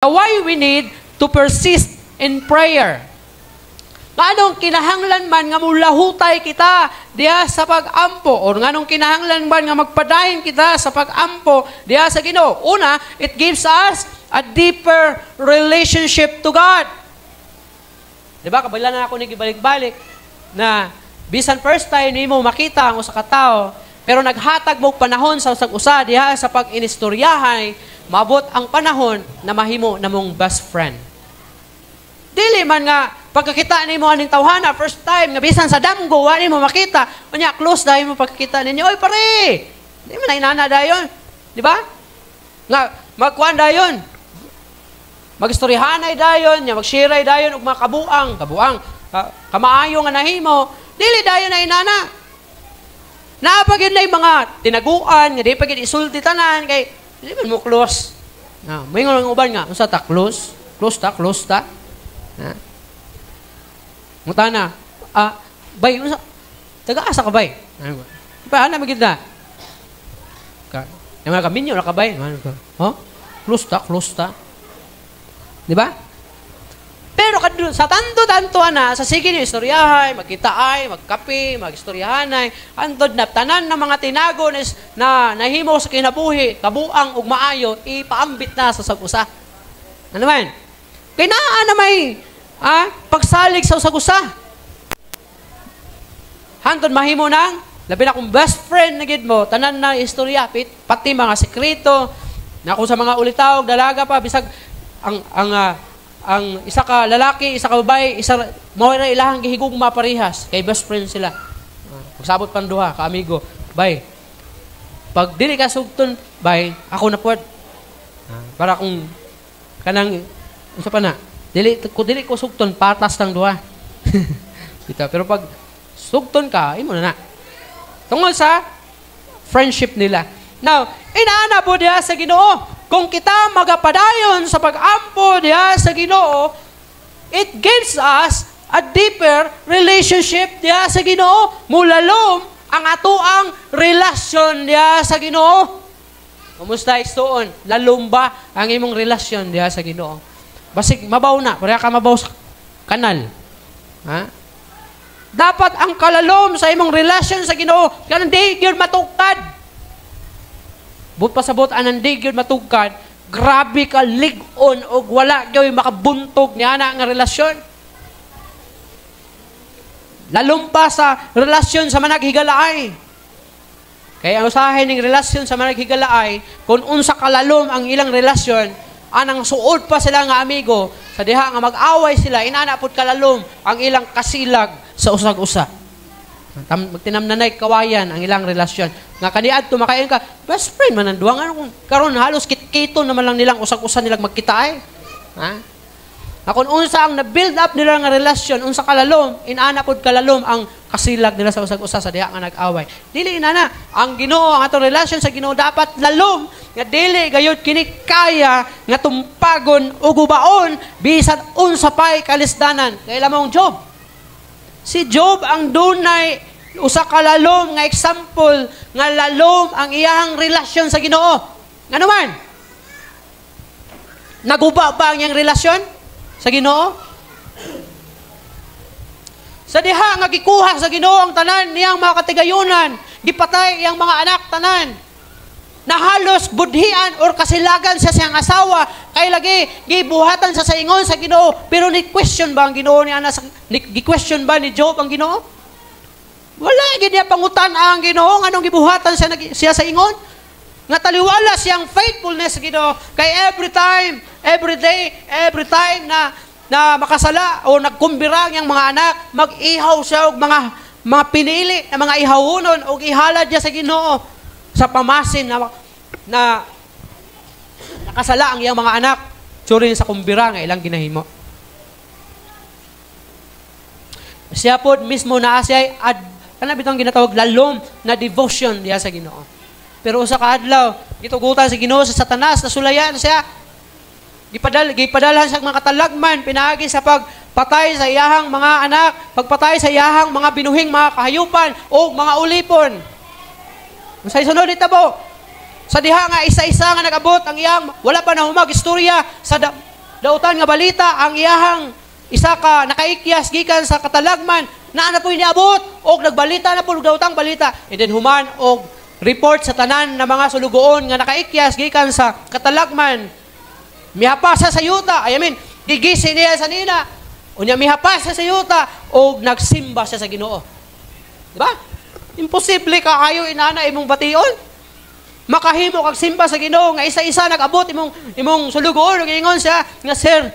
Why we need to persist in prayer? Nganong kinahanglan man nga mulahutay kita diha sa pag-ampo or nganong kinahanglan man nga magpadayon kita sa pag-ampo diha sa Ginoo? Una, it gives us a deeper relationship to God. Di ba? Kabala na ako ni gibalik-balik na bisan first time nimo makita ang usa ka tawo, pero naghatag mo panahon sa usag usa diha sa pag-inistoryahay, maabot ang panahon na mahimo namong best friend. Dili man nga pagkakita nimo aning tawhana first time nga bisan sa damgo wa nimo makita, unya close dayon mo pagkakita ninyo, "Oy pare." Di man na inana dayon. Di ba? Nga magkuan dayon. Magistoryahanay dayon, nya mag-share dayon og mga kabuang, kabuang, kamaayo nga nahimo, dili dayon na inana. Naa pa gyud mga tinaguan nga di pa gyud isulti tanan kay di man mo close. Na, moingon ang uban nga, "Unsa ta, close? Close ta, close ta?" Ha? Mutana, "Bay, unsa taga-asa ka, bay?" Ano ba? Pa ana magid na. Ka, yung mga kaminyo na ka, bay. Ano ka? Huh? Close ta, close ta. Di ba? Pero kadto sa tanto-tanto ana, sa sige ni istoryahay, magkitaay, magkape, magistoryahanay, antod na tanan ng mga tinago na nahimo sa kinabuhi, kabuang ug maayo, ipaambit na sa usag-usa. Ano man? Kay naa na may pagsalig sa usag-usa. Hantod mahimo nang labi na kung best friend na gid mo, tanan na istorya, pati mga sekreto, na kung sa mga ulitaw, dalaga pa, bisag ang isa ka lalaki, isa ka babae, isa mao ra ilahang gihigugma parehas kay best friend sila. Pagsabot pang duha ka amigo, "Bay. Pag dili ka sugton, bay, ako na pod." Para kung kanang unsa pa na? Dili ko sugton, patas tang duha. Kita, pero pag sugton ka, imo na na. Tungod sa friendship nila. Now, inaana po diha sa Ginoo. Kung kita magapadayon sa pag-ampo diha sa Ginoo, it gives us a deeper relationship diha sa Ginoo. Mulalom ang atoang relasyon diha sa Ginoo. Kumusta, igsuon? Lalom ba ang imong relasyon diha sa Ginoo? Basig mabaw na, pareha ka mabaw sa kanal. Ha? Dapat ang kalalom sa imong relasyon sa Ginoo kanang di gyud matugkad. But pasabot anang di gyud matugkad, grabe ka lig-on og wala gyud makabuntog niya na nga relasyon. Lalom pa sa relasyon sa managhigalaay. Kaya ang usahay ning relasyon sa managhigalaay, kung unsa kalalom ang ilang relasyon, anang suod pa sila nga amigo, sa diha nga mag-away sila, inana pud kalalom ang ilang kasilag sa usag-usa. Magtinamnanay kawayan ang ilang relasyon. Nga kaniadto makaingon ka, "Best friend man ang duwa, ano kung karon halos kitkito naman lang nilang usag-usa nilang magkita ay." Ha? Nga kung unsa ang na-build up nila nga relasyon, unsa kalalom, inana pud kalalom ang kasilag nila sa usag-usa sa diha nga nag-away. Dili inana, ang Ginoo, ang atong relasyon sa Ginoo dapat lalom nga dili gayud kini kaya nga tumpagon o gubaon bisan unsa pay kalisdanan. Kay lamang Job. Si Job ang dunay usa ka lalom nga example nga lalom ang iyang relasyon sa Ginoo. Ngano man? Naguba ba ang iyang relasyon sa Ginoo? Sa diha nga gikuha sa Ginoo ang tanan niyang mga katigayunan, gipatay iyang mga anak tanan. Nahalos budhian or kasilagan sa siyang asawa kay lagi gibuhatan sa saingon sa Ginoo, pero ni question ba ang Ginoo ni ana sa ni, gi-question ba ni Job ang Ginoo? Wala gid niya pangutan ang Ginoo nganong gibuhatan siya, siya sa ingon. Nga taliwala siyang faithfulness sa Ginoo kay every time, every day, every time na na makasala o nagkumbira ang iyang mga anak, mag-ihaw siya og mga pinili na mga ihawonon og ihalad niya sa Ginoo sa pamasin na na nakasala ang iyang mga anak during sa kumbira nga ilang ginahimo. Siya pod mismo naa siya ad kana bitong ginatawag lalom na devotion diha sa Ginoo. Pero usa ka adlaw gitugutan sa Ginoo sa Satanas, nasulayan siya. Gipadalhan siya mga katalagman pinaagi sa pagpatay sa iyahang mga anak, pagpatay sa iyahang mga binuhing mga kahayupan o mga ulipon. Unsay sunod nitabo? Sa diha nga isa-isa nga nag-abot ang iyang wala pa na humag istorya sa Dautan nga balita ang iyahang isa ka nakaikyas gikan sa katalagman naa na po'y niabot og nagbalita na po og daotang balita. And then human og report sa tanan na mga sulugoon nga nakaikyas gikan sa katalagman, mihapa sa yuta. I mean, gigisi niya sa nina. Unya mihapa sa yuta og nagsimba siya sa Ginoo. Di ba? Imposible kaayo inana imong bation. Makahimo kag simba sa Ginoo nga isa-isa nag-abot imong sulugoon ug ingon siya nga, "Sir,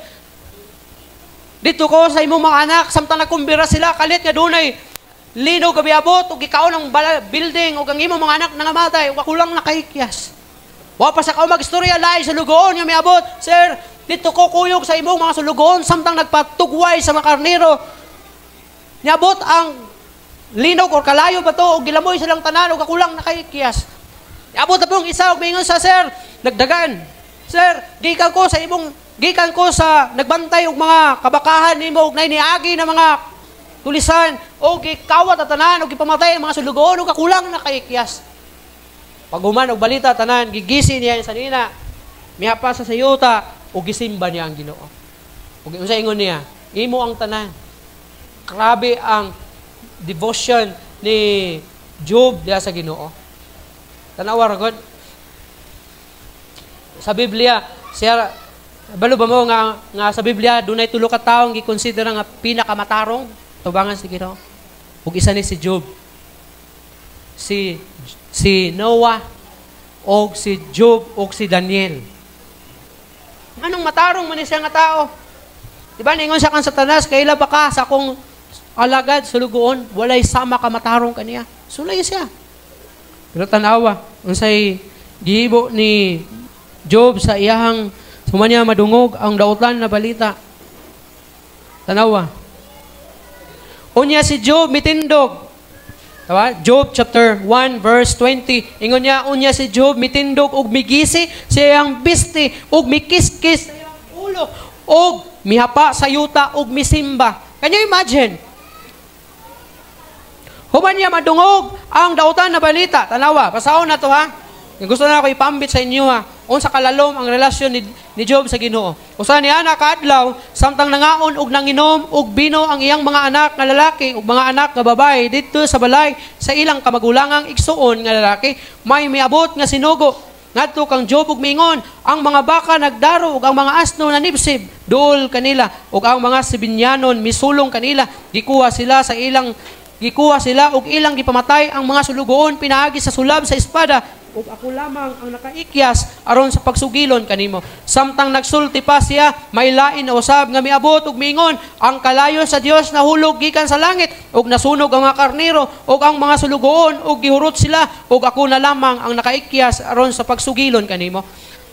dito ko sa imong mga anak samtang nagkumbira sila, kalit nga dunay linog gabi abot ug gikaon ang building ug ang imong mga anak nangamatay ug ako lang nakaikyas." Wa pa sa ka magstorya, lahi sulugoon nga miabot. "Sir, dito ko kuyog sa imong mga sulugoon samtang nagpatugway sa mga karnero. Niabot ang linog or kalayo ba to ug gilamoy silang tanan ug ako lang nakaikyas." Niabot na pong isa ug miingon sa, "Sir, nagdagan. Sir, gikan ko sa nagbantay og mga kabakahan nimo ug nay niagi na mga tulisan o gikawat at tanan og gipamatay ang mga sulugoon ug ako lang nakaikyas." Paghuman og balita tanan, gigisi niya sa nina. Mihapa sa sayuta ug gisimba niya ang Ginoo. Ug unsa ingon niya? "Imo ang tanan." Grabe ang devotion ni Job diha sa Ginoo. Tanawa ra gud. Sa Biblia, siya balo ba mo nga sa Biblia dunay tulo ka tawo gikonsidera nga pinakamatarong tubangan sa Ginoo? Ug isa ni si Job. Si Noah og si Job og si Daniel. Anong matarong man ni siya nga tao? Di ba ningon siya kang Satanas, "Kaila ba ka sa akong alagad sulugoon, walay sama ka matarong kaniya." Sulay siya. Pero tanawa, unsay gihibo ni Job sa iyahang human niya madungog ang dautan na balita? Tanawa. Unya si Job mitindog. Diba? Job chapter 1 verse 20. Ingon niya, unya si Job mitindog og migisi sa iyang bisti og mikiskis sa iyang ulo og mihapa sa yuta og misimba. Can you imagine? Human niya madungog ang dautan na balita. Tanawa, pasahon na to ha. Gusto na ako ipambit sa inyo ha. Unsa kalalom ang relasyon ni Job sa Ginoo. Usa ni ana kaadlaw, samtang nangaon og nanginom og bino ang iyang mga anak nga lalaki ug mga anak nga babae didto sa balay sa ilang kamagulangang igsuon nga lalaki, may miabot nga sinugo ngadto kang Job ug miingon, "Ang mga baka nagdaro ug ang mga asno nanibsib duol kanila ug ang mga Sabinyanon misulong kanila. Gikuha sila ug ilang gipamatay ang mga sulugoon pinaagi sa sulab sa espada ug ako lamang ang nakaikyas aron sa pagsugilon kanimo." Samtang nagsulti pa siya, may lain na usab nga miabot ug miingon, "Ang kalayo sa Dios nahulog gikan sa langit ug nasunog ang mga karnero ug ang mga sulugoon ug gihurot sila ug ako na lamang ang nakaikyas aron sa pagsugilon kanimo."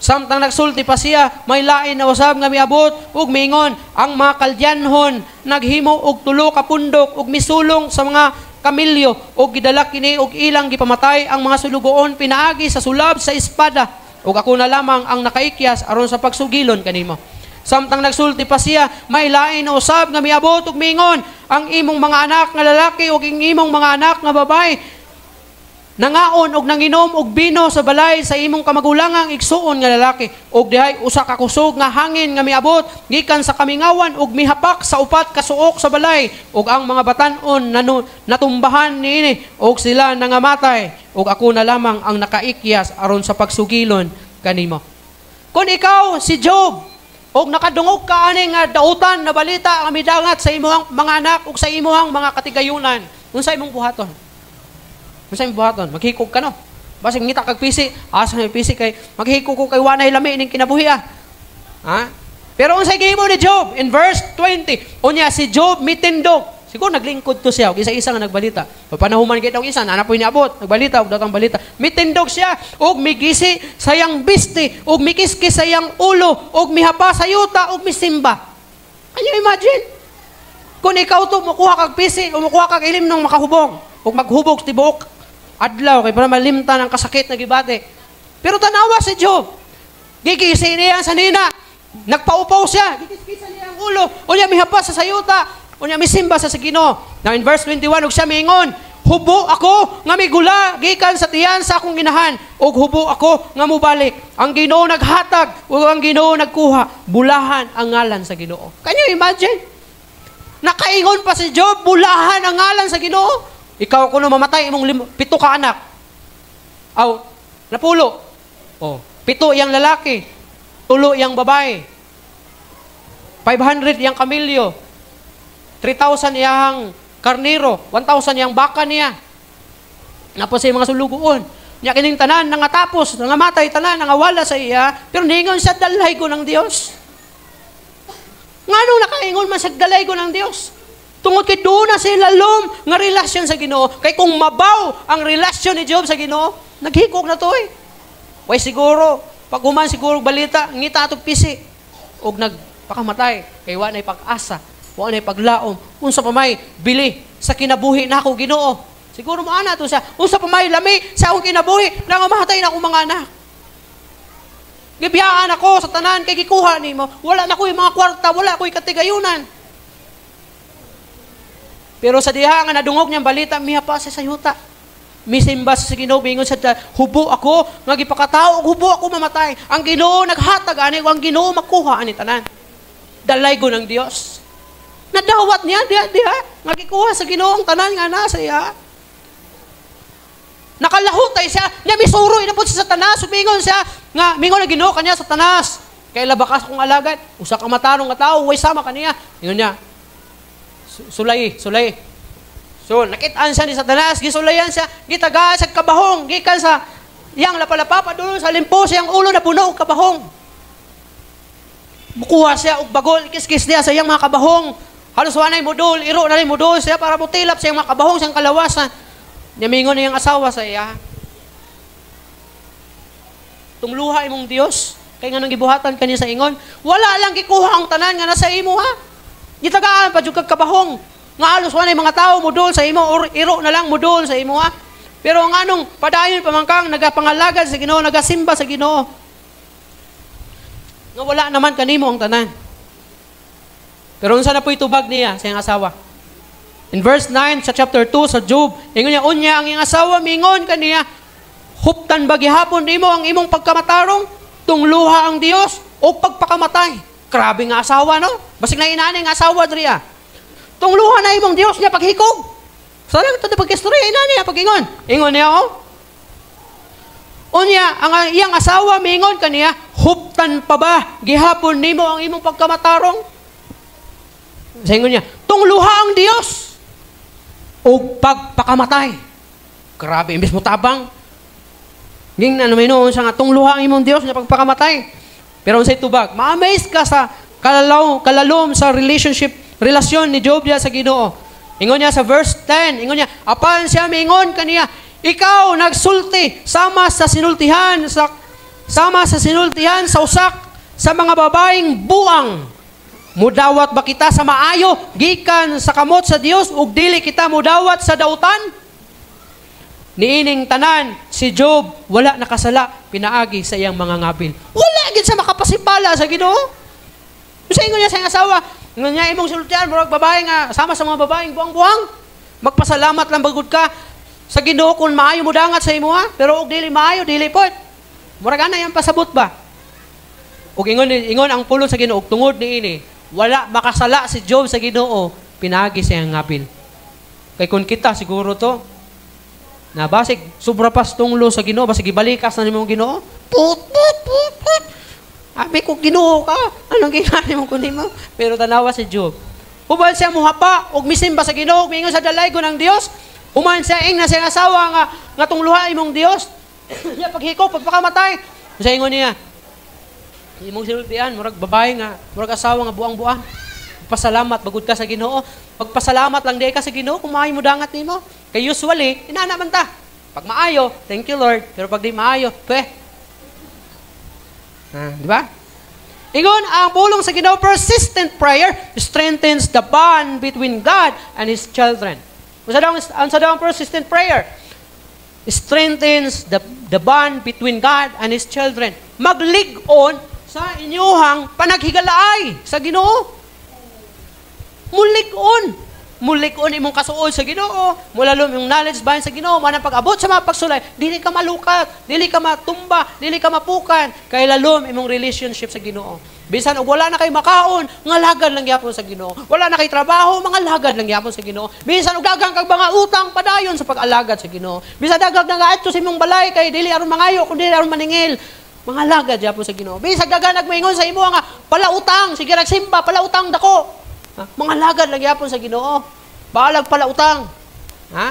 Samtang nagsulti pa siya, may lain na usab nga miabot ug miingon, "Ang mga Kaldianhon naghimo og tulo ka pundok ug misulong sa mga kamilyo ug gidala kini ug ilang gipamatay ang mga sulugoon pinaagi sa sulab sa espada ug ako na lamang ang nakaikyas aron sa pagsugilon kanimo." Samtang nagsulti pa siya, may lain na usab nga miabot ug miingon, "Ang imong mga anak nga lalaki ug ang imong mga anak nga babae nangaon og nanginom og bino sa balay sa imong kamagulangang igsuon nga lalaki ug dihay usa ka kusog nga hangin nga miabot gikan sa kamingawan ug mihapak sa upat ka suok sa balay ug ang mga batan-on natumbahan niini ug sila nangamatay ug ako na lamang ang nakaikyas aron sa pagsugilon kanimo." Kung ikaw si Job og nakadungog ka ani nga dautan na balita nga midangat sa imong mga anak ug sa imong mga katigayunan, unsa imong buhaton? Unsa imong buhaton? Maghikog ka, no? Basig ngita kag pisi, asa may pisi kay maghikog ko kay wanay lami ning kinabuhi ah. Ha? Pero unsay gihimo ni Job? In verse 20, unya si Job mitindog. Siguro naglingkod to siya, og isa-isa nga nagbalita. Panahuman gid og isa, naa na po'y niabot, nagbalita og datang balita. Mitindog siya og migisi sa iyang bisti, og mikiskis sa iyang ulo, og mihapa sa yuta, og misimba. Can you imagine? Kung ikaw to, mukuha kag pisi o mukuha kag ilim ng makahubog, ug maghubog tibuok adlaw kay para malimtan ang kasakit na gibati. Pero tanawa si Job. Gigisi niya sa nina. Nagpaupaw siya. Gikiskisa niya ang ulo. Unya mihapas sa sayuta. Unya misimba sa Ginoo. Now in verse 21, ug siya miingon, Hubo ako nga migula gikan sa tiyan sa akong inahan ug hubo ako nga mobalik. Ang Ginoo naghatag ug ang Ginoo nagkuha. Bulahan ang ngalan sa Ginoo. Can you imagine? Nakaingon pa si Job, bulahan ang ngalan sa Ginoo. Ikaw kuno mamatay imong pito ka anak. Aw, napulo. Oh, pito yang lalaki, tulo yang babae. 500 yang kamilyo. 3,000 yang karniro, 1,000 yang baka niya. Napos sa mga sulugoon. Nya kining tanan nangatapos, nangamatay tanan, nangawala sa iya, pero ningon siya, dalaygon ang Dios. Nganong nakaingon man sa dalaygon ang Dios? Tungod kay duna siya'y lalom nga relasyon sa Ginoo. Kay kung mabaw ang relasyon ni Job sa Ginoo, naghikog na to eh. Way siguro, pag human siguro balita, ngita atong pisi og nagpakamatay kay wa nay pag-asa, wa nay paglaom. Unsa pa may bili sa kinabuhi nako, Ginoo? Siguro mo ana to siya. Unsa pa may lami sa akong kinabuhi nang mamatay na akong mga anak? Gibiyaan ako sa tanan kay gikuha nimo. Wala na ko'y mga kwarta, wala ko'y katigayunan. Pero sa diha nga nadungog niyang balita, mihapa siya sa yuta. Misimba sa Ginoo, mingon sa hubo ako nga gipakatao ug hubo ako mamatay. Ang Ginoo naghatag ani ug ang Ginoo makuha ani tanan. Dalaygon ang Dios. Nadawat niya diha diha nga gikuha sa Ginoo ang tanan nga nasa iya. Nakalahutay siya, niya misuroy na po siya sa Satanas, sumingon siya, nga mingon na Ginoo kanya sa Satanas. Kay labakas kong alagad, usa ka matarong nga tawo, way sama kaniya. Ingon niya, "Sulay, sulay." So, nakitaan siya ni Satanas, gisulayan siya, gitagaan siya kabahong, gikan sa iyang lapalapa, padulong sa limpo, siyang ulo na puno og kabahong. Mukuha siya og bagol, kiskis niya sa iyang mga kabahong. Halos wanay mudol, iro na rin mudol siya para mutilap sa iyang mga kabahong, siyang kalawasan. Nimingon niyang asawa sa iya, "Tungluha imong Dios, kay nganong gibuhatan kaniya sa ingon, wala lang gikuha ang tanan nga nasa imo ha. Gitagaan pa jud kag kabahong. Nga halos wanay mga tao mudol sa imo or iro na lang mudol sa imo ha. Pero nganong padayon pa man kang nagapangalagad sa Ginoo, nagasimba sa Ginoo? Nga wala naman kanimo ang tanan." Pero unsa na po'y tubag niya sa iyang asawa? In verse 9 sa chapter 2 sa Job, ingon niya, unya ang iyang asawa mingon kaniya, "Huptan ba gihapon nimo ang imong pagkamatarong? Tungluha ang Dios o pagpakamatay." Grabe nga asawa, no? Basig na inani nga asawa diri ah. Tungluha na imong Dios niya paghikog. Sa lang ito na pagkistorya, inani ah, pag-ingon. Ingon niya, oh. Unya, ang iyang asawa mingon kaniya, "Huptan pa ba gihapon nimo ang imong pagkamatarong?" Sa ingon niya, "Tungluha ang Dios o pagpakamatay." Grabe, imbes mo tabang. Ging na naman noon siya nga, tungluha ang imong Dios nga pagpakamatay. Pero unsay tubag? Ma-amaze ka sa kalalom sa relationship, relasyon ni Job diya sa Ginoo. Ingon niya sa verse 10, ingon niya, apan siya mingon kaniya, "Ikaw nagsulti sama sa sinultihan sa usak sa mga babaeng buang. Mudawat ba kita sa maayo gikan sa kamot sa Dios ug dili kita mudawat sa dautan?" Niining tanan si Job wala nakasala pinaagi sa iyang mga ngabil. Wala gid sa makapasimbala sa Ginoo. Sa ingon niya sa iyang asawa, ingon niya, imong sultian murag babae nga sama sa mga babaeng buang-buang. Magpasalamat lang bagud ka sa Ginoo kung maayo mo dangat sa imo ha, pero og dili maayo, dili pod. Murag ana yang pasabot ba? Ug ingon ingon ang pulong sa Ginoo, tungod niini, wala makasala si Job sa Ginoo pinaagi sa iyang ngabil. Kay kung kita siguro to, na basig sobra pas tunglo sa Ginoo, basig gibalikas na nimo Ginoo. Put put put put. Abi ko Ginoo ka. Anong ginani mo kunin mo? Pero tanawa si Job. Human siya muhapa og misimba sa Ginoo, mingon sa dalaygon ang Dios. Human siya ing na siyang asawa nga tungluha imong Dios. Niya paghikog pagpakamatay. Sa ingon niya, imong sinultian murag babae nga, murag asawa nga buang-buang. Pasalamat bagud ka sa Ginoo. Pagpasalamat lang di ka sa Ginoo kung maayo mo dangat nimo. Kay usually, inana man ta. Pag maayo, thank you, Lord. Pero pag di maayo, pe. Ah, di ba? Ingon ang pulong sa Ginoo, persistent prayer strengthens the bond between God and His children. Unsa daw ang persistent prayer? Strengthens the bond between God and His children. Maglig-on sa inyuhang panaghigalaay sa Ginoo. Mulig-on. Mulik-on imong kasuod sa Ginoo, mulalom imong knowledge bahin sa Ginoo, manang pag-abot sa mga pagsulay, dili ka malukat, dili ka matumba, dili ka mapukan, kay lalom imong relationship sa Ginoo. Bisan og wala na kay makaon, ngalagad lang gyapon sa Ginoo. Wala na kay trabaho, mangalagad lang gyapon sa Ginoo. Bisan og daghang kag mga utang, padayon sa pag-alagad sa Ginoo. Bisan daghang nagaadto sa imong balay kay dili aron mangayo kundi aron maningil, mangalagad gyapon sa Ginoo. Bisan daghang nagmoingon sa imo nga palautang, sige rag simba, palautang dako. Ha? Mangalagad lang gyapon sa Ginoo. Balag palautang. Ha?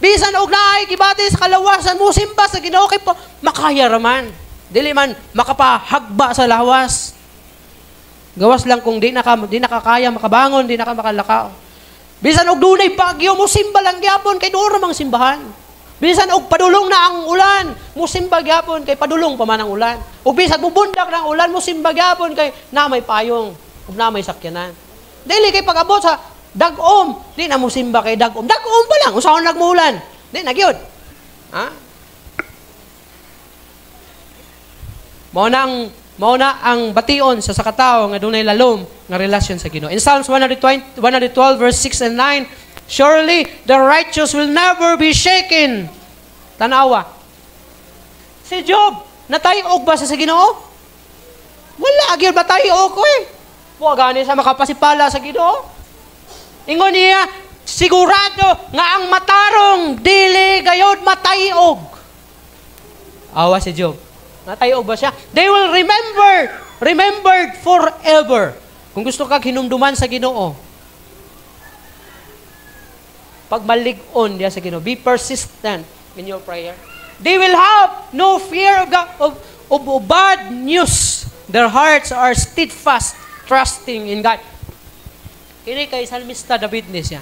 Bisan og naay gibati sa kalawasan mo simba sa Ginoo kay makaya ra man. Dili man makapahagba sa lawas. Gawas lang kung di nakakaya makabangon, di na ka makalakaw. Bisan og dunay bagyo mo simba lang gyapon kay doon ra mang simbahan. Bisan og padulong na ang ulan, musimba gyapon kay padulong pa man ang ulan. Ug bisan mubundak na ang ulan, musimba gyapon kay na may payong ug na may sakyanan. Dili kay pag-abot sa dag-om, di na musimba kay dag-om. Dag-om pa lang, usaon nagmuulan. Di na gyud. Ha? Mao na ang bation sa sakatawo nga dunay lalom nga relasyon sa Ginoo. In Psalms 120, 112 verse 6 and 9, surely the righteous will never be shaken. Tanawa. Si Job, natayog ba siya sa Ginoo? Wala gyud matayog ko eh. Wa gani sa makapasipala sa Ginoo. Ingon niya, sigurado nga ang matarong dili gayod matayog. Awa si Job. Natayog ba siya? They will remembered forever. Kung gusto kag hinumduman sa Ginoo, pagmalig-on diya sa Ginoo, be persistent in your prayer. They will have no fear of God, of bad news. Their hearts are steadfast, trusting in God. Kini kay Salmista David ni siya.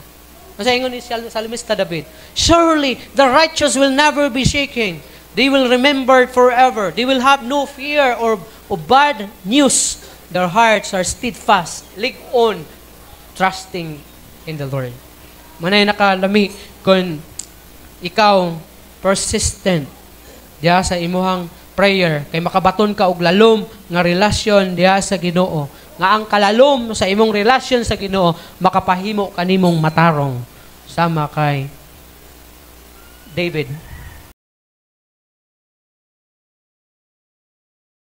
Masa ingon ni Salmista David, surely the righteous will never be shaken. They will remember forever. They will have no fear or of bad news. Their hearts are steadfast, lig-on, trusting in the Lord. Manay nakalami kung ikaw persistent diha sa imuhang prayer kay makabaton ka og lalom nga relasyon diha sa Ginoo, nga ang kalalom sa imong relasyon sa Ginoo makapahimo kanimong matarong sama kay David.